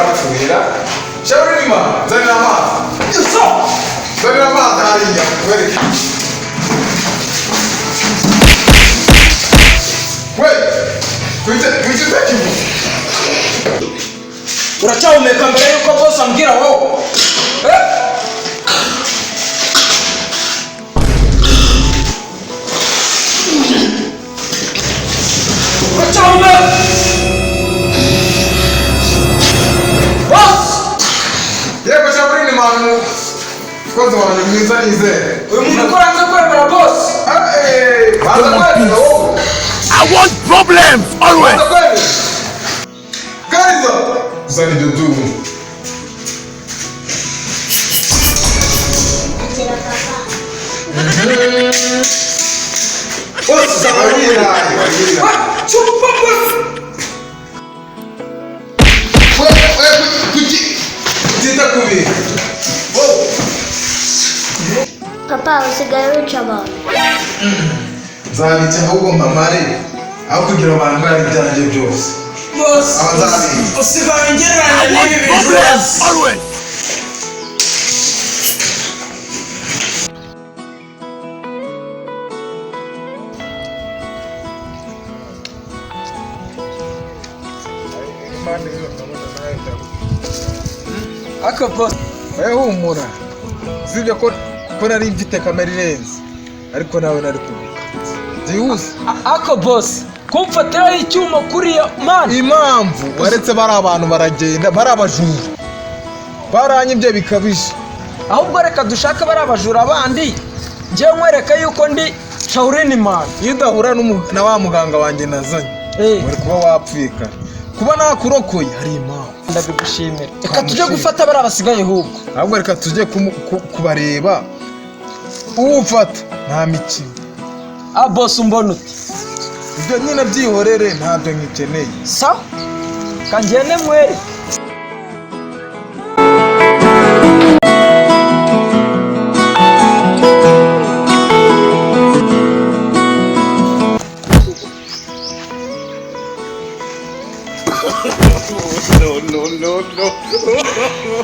Yarapfuye ra. Shauri ma, zanira amazi. Zanira amazi hariya, kwereke. We, kuki utakivuga? Uracyahumeka mbere yuko boss ambwira wowe? Eh? Uracyahumeka boss? Yego Shauri ni manu, mukozi wanjye mwiza nizere. Uyu muntu uko yanze kwemera boss. Eh, banza kwemera wowe. I want problems always. Banza kwemera. Kaiza, zana ibyo byuma. Akira papa. Boss zana. Wariraye, wariraye. Chupa boss. We, we, kuki utita ku bintu? Wowe. Papa usigaye wica abantu. Nzabica ahubwo mpamare aho kugira abantu bari ibyanjye byose. Boss Abazabica. usigaye ngereranya I want n'ibi bintu problems boss. always. Ako boss. Oya humura, usibye ko nari mfite kamera irenze, ariko nawe nari kuguka byihuse. Ako boss, kumfatiraho icyuma kuriya man. Impamvu waretse bari abantu baragenda, bari abajura baranyibye bikabije. Ahubwo reka dushake bari abajura bandi, njyewe nkwereke yuko ndi Shaolin man. Iyo udahura na wa muganga wanjye nazanye, wari kuba wapfuye kare. Kuba nakurokoye hari impamvu. Ndabigushimira. Reka tujye gufata bari abasigaye ahubwo. Ahubwo reka tujye kubareba. Uwufata nta mikino. Ah boss, umbona ute? Ibyo nyine byihorere, ntabyo nkikeneye. Sawa, kangende nkwereke. No, no, no, no.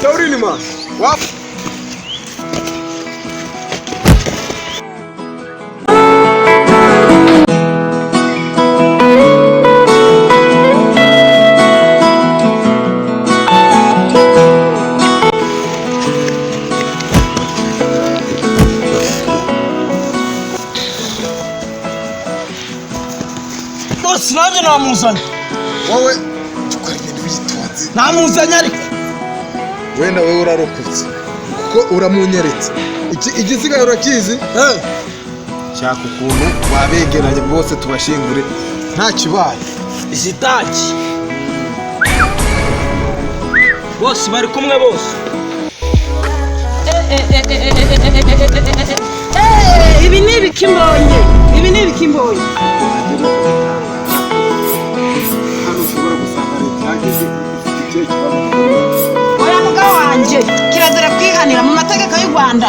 Shauri ma wa. Boss, nanjye namuzanye. Wowe ukora ibintu witonze. Namuzanye ariko. Wenda wowe urarokotse kuko uramunyeretse. Igisigaye urakizi. Shaka ukuntu wabegeranye bose tubashingure nta kibaye. Izitaki bose bari kumwe bose. Ibi ni ibiki mbonye? Ibi ni ibiki mbonye? Hano ushobora gusanga leta ihageze ifite ikihe kibazo? Oya mugabo wanjye, kirazira kwihanira mu mategeko y'u Rwanda.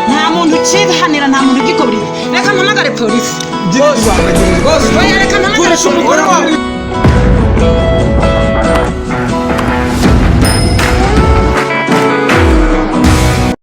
Nta muntu ucihanira, nta muntu ugikora ibi. Reka mpamagare polisi. Gira ibanga, gira ibanga. Oya reka mpamagare Gurisha umugore wawe.